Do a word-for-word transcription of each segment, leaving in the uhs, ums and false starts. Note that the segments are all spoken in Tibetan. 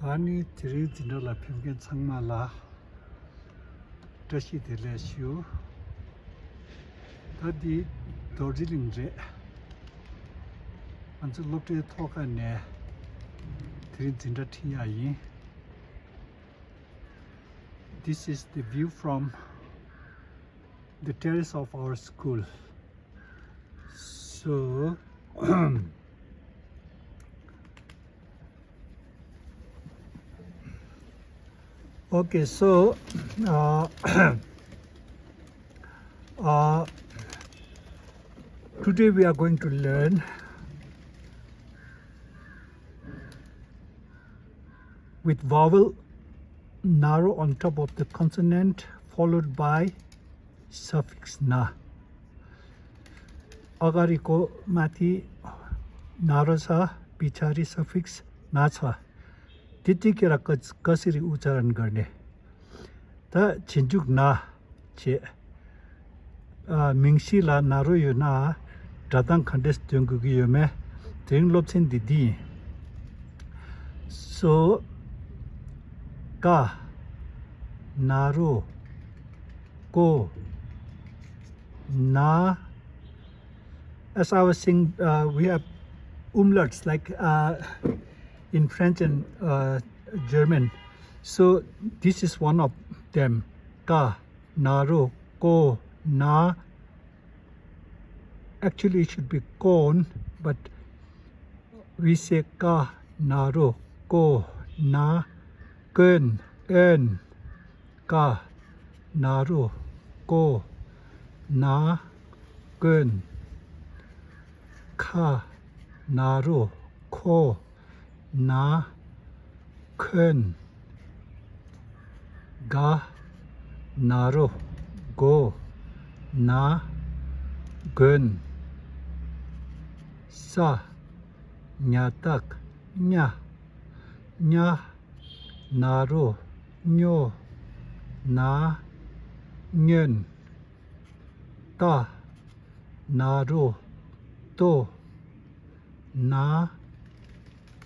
ད་ནི་དེ་རིང་འཛིན་གྲྭ་ལ་ཕེབས་མཁན་ཚང་མ་ལ་བཀྲ་ཤིས་བདེ་ལེགས་ཞུ། ད་འདི་རྡོ་རྗེ་གླིང་རེད། ང་ཚོ་སློབ་གྲྭའི་ཐོག་ཁ་ནས་དེ་རིང་འཛིན་གྲྭ་ཁྲིད་ཡག་ཡིན། This is the view from the terrace of our school. So, okay, so uh, uh, today we are going to learn with vowel ན་རོ on top of the consonant followed by suffix ན། अगाडिको माथि ན་རོ छ, पछाडि suffix ན छ। त्यतिखेर कस- कसरी उच्चारण गर्ने? ད་རྗེས་འཇུག་ན་བྱེད། ཨ། མིང་གཞི་ལ་ན་རོ་ཡོད་ན་སྒྲ་གདངས་ག་འདྲས་འདོན་དགོས་ཀྱི་ཡོད་མེད། དེ་རིང་སློབ་ཚན་འདི་འདི་ཡིན། སོ། ཀ། ན་རོ། ཀོ། ན། As I was saying, uh, we have umlauts like uh, in French and uh, German. So this is one of them. Ka, ན་རོ། ཀོ། ན། Actually, it should be གོན, but we say ཀ། ན་རོ། ཀོ། ན། ཀོན། ཨོན། ཀ། ན་རོ། ཀོ། ན། ཀོན། ཁ། ན་རོ། ཁོ། ན། ཁོན། ག། ན་རོ། གོ། ན། གོན། ས། ཉ་བཏགས། སྙ། སྙ། ན་རོ། སྙོ། ན། སྙོན། ཏ། ན་རོ། ཏོ། ན།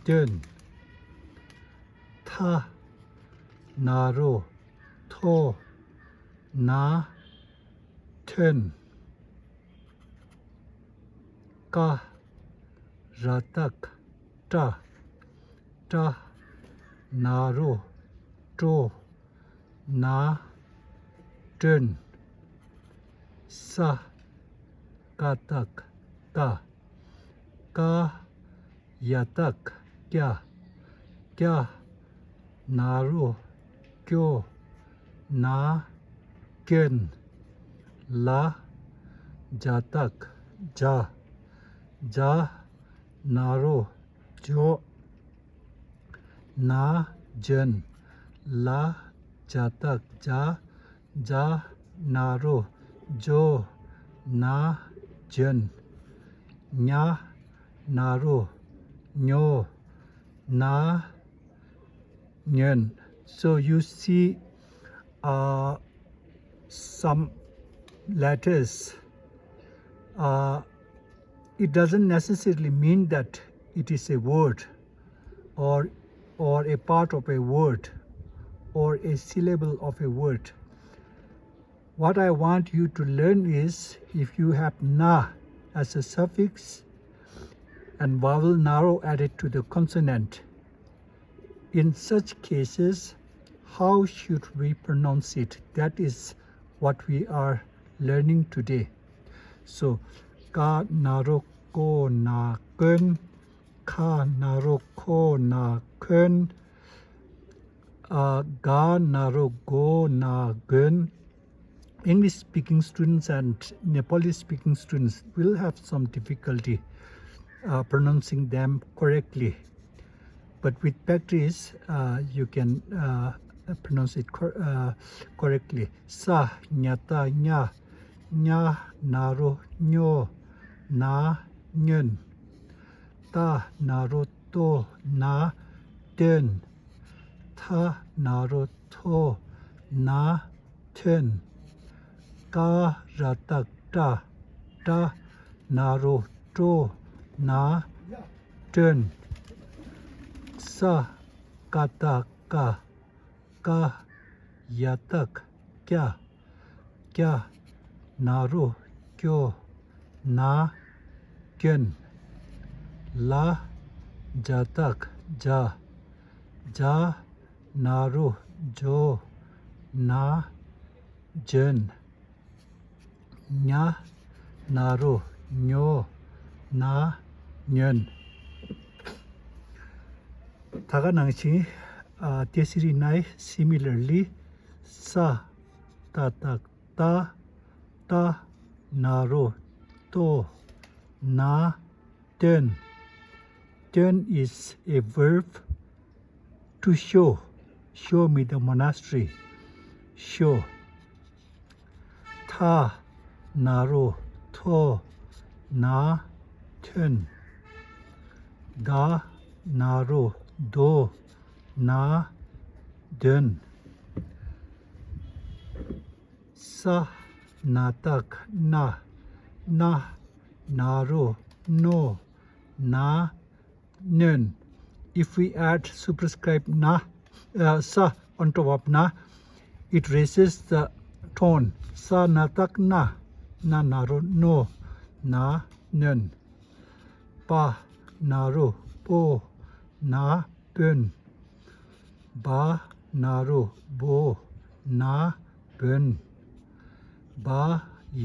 སྟོན། ཐ། ན་རོ། ཐོ། ན། ཐོན། ཀ། ར་བཏགས། ཀྲ། ཀྲ། ན་རོ། ཀྲོ། ན། ཀྲོན། ས། ཀ་བཏགས། སྐ། སྐ། ཡ་བཏགས། སྐྱ། སྐྱ། ན་རོ། སྐྱོ། ན། སྐྱོན། ལ། ཇ་བཏགས། ཇ། ཇ། ན་རོ། ཇོ། ན། ཇོན། ལ། ཇ་བཏགས། ཇ། ཇ། ན་རོ། ཇོ། ན། ཇོན། ཉ། ན་རོ། ཉོ། ན། ཉོན། So you see, uh, some letters, uh, it doesn't necessarily mean that it is a word or, or a part of a word or a syllable of a word. What I want you to learn is if you have na as a suffix and vowel ན་རོ added to the consonant, in such cases, how should we pronounce it? That is what we are learning today. So, ཀ་ན་རོ་ཀོ་ན་ཀོན། ཁ་ན་རོ་ཁོ་ན་ཁོན། ཨ། ག་ན་རོ་གོ་ན་གོན། English speaking students and Nepali speaking students will have some difficulty uh, pronouncing them correctly. But with practice, uh, you can uh, pronounce it cor- uh, correctly. ས། ཉ་བཏགས། སྙ། སྙ། ན་རོ། སྙོ། ན། སྙོན། ཏ། ན་རོ། ཏོ། ན། སྟོན། ཐ། ན་རོ། ཐོ། ན། ཐོན། ཀ། ར་བཏགས། ཀྲ། ཀྲ། ན་རོ། ཀྲོ། ན། སྟོན། ས། ཀ་བཏགས་ཀ། ཀ། ཡ་བཏགས་ཀྱ། ཀྱ། ན་རོ་ཀྱོ། ན། ཀྱོན། ལ། ཇ་བཏགས་ཇ། ཇ། ན་རོ་ཇོ། ན། ཇོན། ཉ། ན་རོ་ཉོ། ན། ཉོན། ད་ག་ནང་བཞིན། ཨ། དེ་སི་རི་ནའི་སི་མི་ལར་ལི། ས། ཏ་བཏགས་སྟ། སྟ། ན་རོ་སྟོ། ན། སྟོན། སྟོན is a verb to show. Show me the monastery. ཤོ། ཐ། ན་རོ་ཐོ། ན། ཐོན། ད། ན་རོ་དོ། ན། དོན། ས། ན་བཏགས་སྣ། སྣ། ན་རོ་སྣོ། ན། སྣོན། If we add superscript ན། uh, ས on top of ན, it raises the tone. ས། ན་བཏགས་སྣ། སྣ། ན་རོ་སྣོ། ན། སྣོན། པ། ན་རོ་པོ། ན། པོན། བ། ན་རོ་བོ། ན། བོན། བ།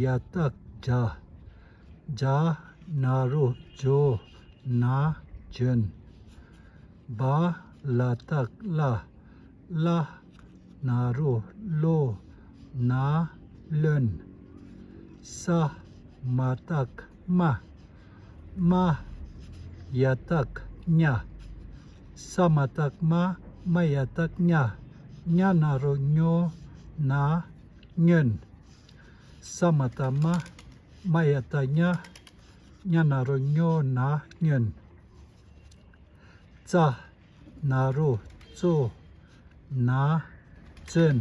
ཡ་བཏགས་བྱ། བྱ། ན་རོ་བྱོ། ན། བྱོན། བ། ལ་བཏགས་བླ། བླ། ན་རོ་བློ། ན། བློན། ས། མ་བཏགས་སྨ། སྨ། ཡ་བཏགས་སྨྱ། ས་མ་བཏགས་སྨ། སྨ་ཡ་བཏགས་སྨྱ། སྨྱ་ན་རོ་སྨྱོ། ན། སྨྱོན། ས་མ་བཏགས་སྨ། སྨ་ཡ་བཏགས་སྨྱ། སྨྱ་ན་རོ་སྨྱོ། ན། སྨྱོན། ཙ། ན་རོ་ཙོ། ན། ཙོན།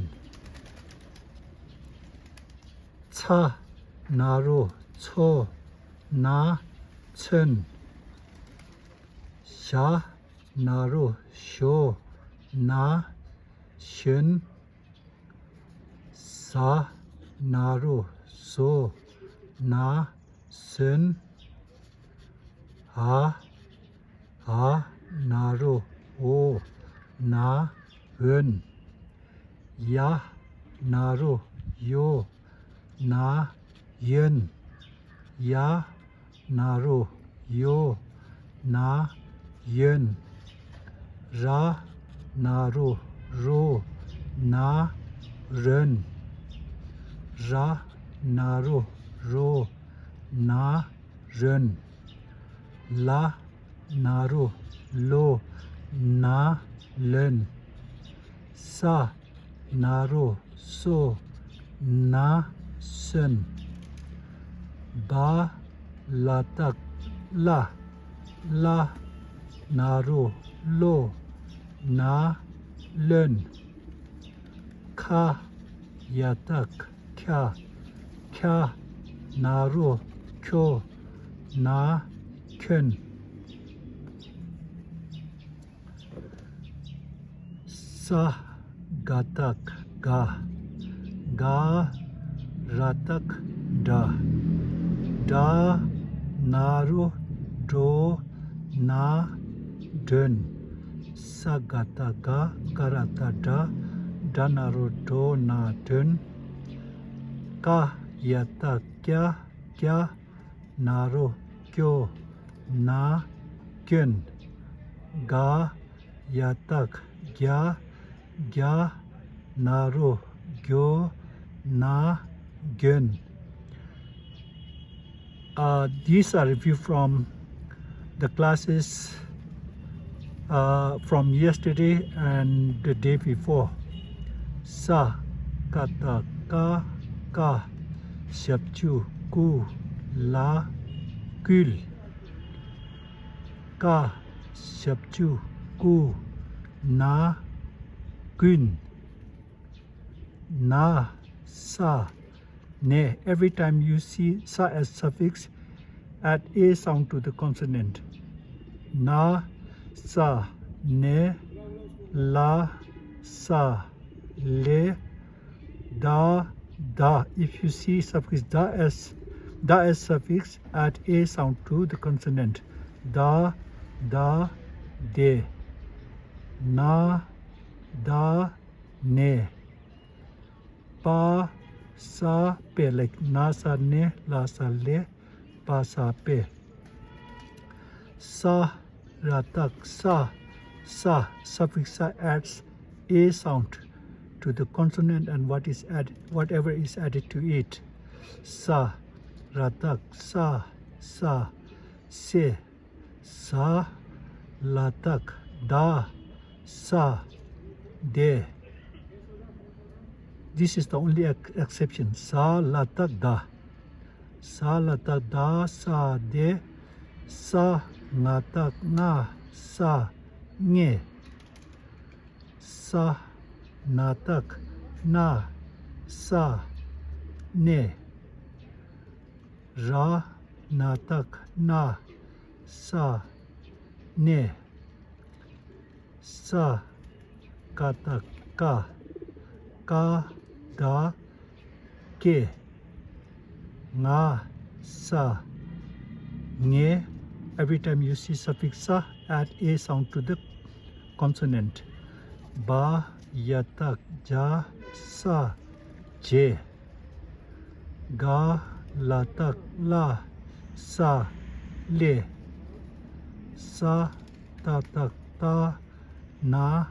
ཚ། ན་རོ་ཚོ། ན། ཚོན། ཞ། ན་རོ་ཞོ། ན། ཞོན། ཟ། ན་རོ་ཟོ། ན། ཟོན། འ། འ། ན་རོ་འོ། ན། འོན། ཡ། ན་རོ་ཡོ། ན། ཡོན། ཡ། ན་རོ་ཡོ། ན། ཡོན། ར། ན་རོ་རོ། ན། རོན། ར། ན་རོ་རོ། ན། རོན། ལ། ན་རོ་ལོ། ན། ལོན། ས། ན་རོ་སོ། ན། སོན། བ། ལ་བཏགས་བླ། བླ། ན་རོ་བློ། ན། བློན། ཁ། ཡ་བཏགས་ཁྱ། ཁྱ། ན་རོ་ཁྱོ། ན། ཁྱོན། ས། ག་བཏགས་སྒ། སྒ། ར་བཏགས་སྒྲ། སྒྲ། ན་རོ་སྒྲོ། ན། སྒྲོན། ས་ག་བཏགས་སྒ། ག་ར་བཏགས་སྒྲ། སྒྲ་ན་རོ་སྒྲོ། ན། སྒྲོན། ཀ། ཡ་བཏགས་སྐྱ། སྐྱ། ན་རོ་སྐྱོ། ན། སྐྱོན། ག། ཡ་བཏགས་གྱ། གྱ། ན་རོ་གྱོ། ན། གྱོན། Uh, these are review from the classes uh, from yesterday and the day before. ས། ཀ་བཏགས་སྐ། སྐ། ཞབས་ཀྱུ་སྐུ། ལ། སྐུལ། ཀ། ཞབས་ཀྱུ་སྐུ། ན། ཀུན། ན། ས། ནེ། Every time you see sa as suffix, add a sound to the consonant. ན། ས། ནེ། ལ། ས། ལེ། ད། ད། If you see suffix da as, da as suffix, add a sound to the consonant. ད། ད། དེ། ན། ད། ནེ། པ། ས། པེ། Like ན། ས། ནེ། ལ། ས། ལེ། པ། ས། པེ། ས། ར་བཏགས་ས། ས། Suffix sa adds a sound to the consonant and what is added, whatever is added to it. ས། ར་བཏགས་ས། ས། སེ། ས། ལ་བཏགས་ད། ས། དེ། This is the only ex- exception. ས། ལ་བཏགས་ད། ས། ལ་བཏགས་ད། ས། དེ། ས། ང་བཏགས་ང་། ས། ངེ། ས། ན་བཏགས་ན། ས། ནེ། ར། ན་བཏགས་ན། ས། ནེ། ས། ཀ་བཏགས་ཀ། ཀ། ད། ཀེ། ང་། ས། ངེ། Every time you see suffix sa, add a sound to the consonant. བ། ཡ་བཏགས་བྱ། ས། བྱེ། ག། ལ་བཏགས་གླ། ས། ཀླེ། ས། ཏ་བཏགས་སྟ། ན།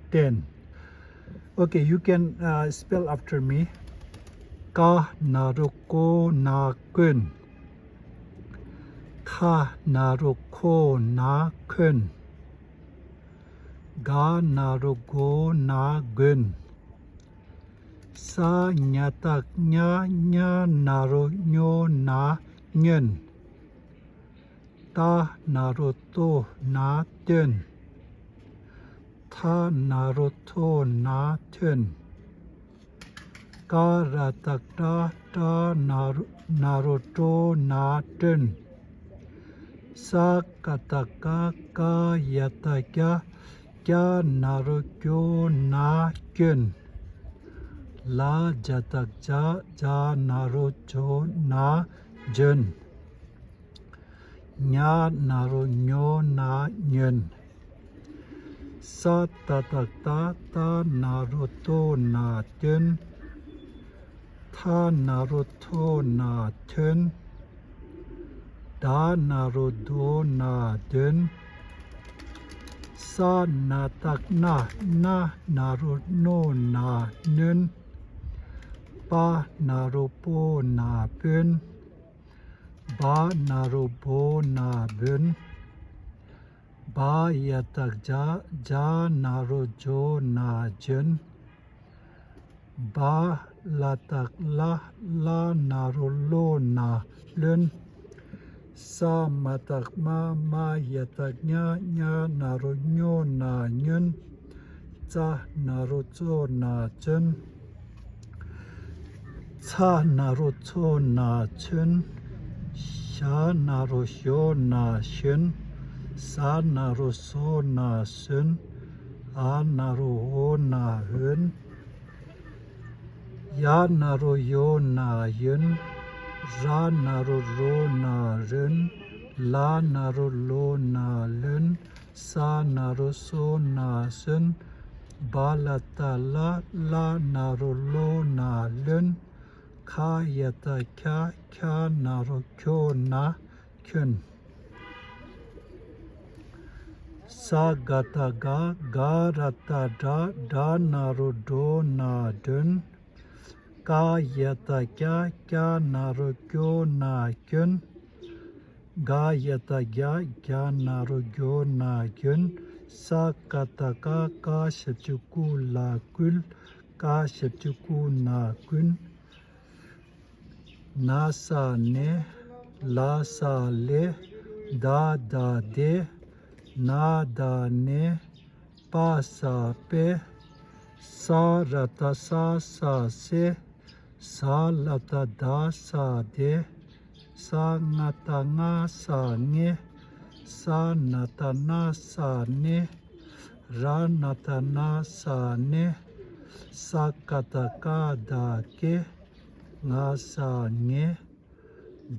སྟན། Okay, you can uh, spell after me. ཀ་ན་རོ་ཀོ་ན་ཀོན། ཁ་ན་རོ་ཁོ་ན་ཁོན། ག་ན་རོ་གོ་ན་གོན། ས་ཉ་བཏགས་ཉ། ཉ་ན་རོ་ཉོ་ན་ཉོན། ཏ་ན་རོ་ཏོ་ན་ཏོན། ཐ་ན་རོ་ཐོ་ན་ཐོན། ཀ་ར་བཏགས་ཀྲ། ཀྲ་ན་རོ་ན་རོ་ཀྲོ་ན་ཀྲོན། ས་ཀ་བཏགས་སྐ། སྐ་ཡ་བཏགས་སྐྱ། སྐྱ་ན་རོ་སྐྱོ་ན་སྐྱོན། ལ་ཇ་བཏགས་ཇ། ཇ་ན་རོ་ཇོ་ན་ཇོན། ཉ་ན་རོ་ཉོ་ན་ཉོན། ས་ཏ་བཏགས་སྟ། སྟ་ན་རོ་སྟོ་ན་སྟོན། ཐ་ན་རོ་ཐོ་ན་ཐོན། ད་ན་རོ་དོ་ན་དོན། ས་ན་བཏགས་སྣ། སྣ་ན་རོ་སྣོ་ན་སྣོན། པ་ན་རོ་པོ་ན་པོན། བ་ན་རོ་བོ་ན་བོན། བ་ཡ་བཏགས་བྱ། བྱ་ན་རོ་བྱོ་ན་བྱོན། བ་ལ་བཏགས་བླ། བླ་ན་རོ་བློ་ན་བློན། ས་མ་བཏགས་སྨ། སྨ་ཡ་བཏགས་སྨྱ། སྨྱ་ན་རོ་སྨྱོ་ན་སྨྱོན། ཙ་ན་རོ་ཙོ་ན་ཙོན། ཚ་ན་རོ་ཚོ་ན་ཚོན། ཞ་ན་རོ་ཞོ་ན་ཞོན། ཟ་ན་རོ་ཟོ་ན་ཟོན། འ་ན་རོ་འོ་ན་འོན། ཡ་ན་རོ་ཡོ་ན་ཡོན། ར་ན་རོ་རོ་ན་རོན། ལ་ན་རོ་ལོ་ན་ལོན། ས་ན་རོ་སོ་ན་སོན། བ་ལ་བཏགས་བླ། བླ་ན་རོ་བློ་ན་བློན། ཁ་ཡ་བཏགས་ཁྱ། ཁྱ་ན་རོ་ཁྱོ་ན་ཁྱོན། ས་ག་བཏགས་སྒ། སྒ་ར་བཏགས་སྒྲ། སྒྲ་ན་རོ་སྒྲོ་ན་སྒྲོན། ཀ་ཡ་བཏགས་ཀྱ། ཀྱ་ན་རོ་ཀྱོ་ན་ཀྱོན། ག་ཡ་བཏགས་གྱ། གྱ་ན་རོ་གྱོ་ན་གྱོན། ས་ཀ་བཏགས་སྐ། སྐ་ཞབས་ཀྱུ་ཀུ་ལ་ཀུལ། ཀ་ཞབས་ཀྱུ་ཀུ་ན་ཀུན། ན་ས་ནེ། ལ་ས་ལེ། ད་ད་དེ། ན་ད་ནེ། པ་ས་པེ། ས་ར་བཏགས་ས། ས་སེ། ས་ལ་བཏགས་སྡ། ས་སྡེ། ས་ང་བཏགས་སྔ། ས་སྔེ། ས་ན་བཏགས་སྣ། ས་སྣེ། ར་ན་ད་ན་ས་ནེ། ས་ཀ་ད་ཀ་ད་ཀེ། ང་ས་ངེ།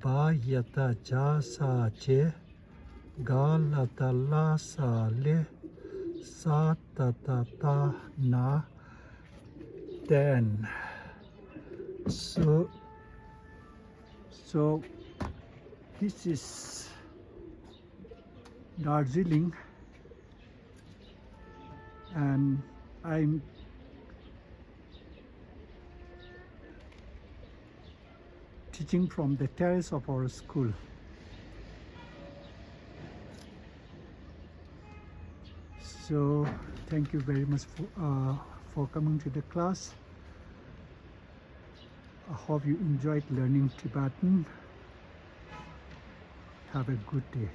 བ་ཡ་ད་ཇ་ས་ཇེ། ག་ལ་ད་ལ་ས་ལེ། ས་ཏ་ད་ཏ་ན་ཏན། So, so this is Darjeeling, and I'm teaching from the terrace of our school. So, thank you very much for, uh, for coming to the class. I hope you enjoyed learning Tibetan. Have a good day.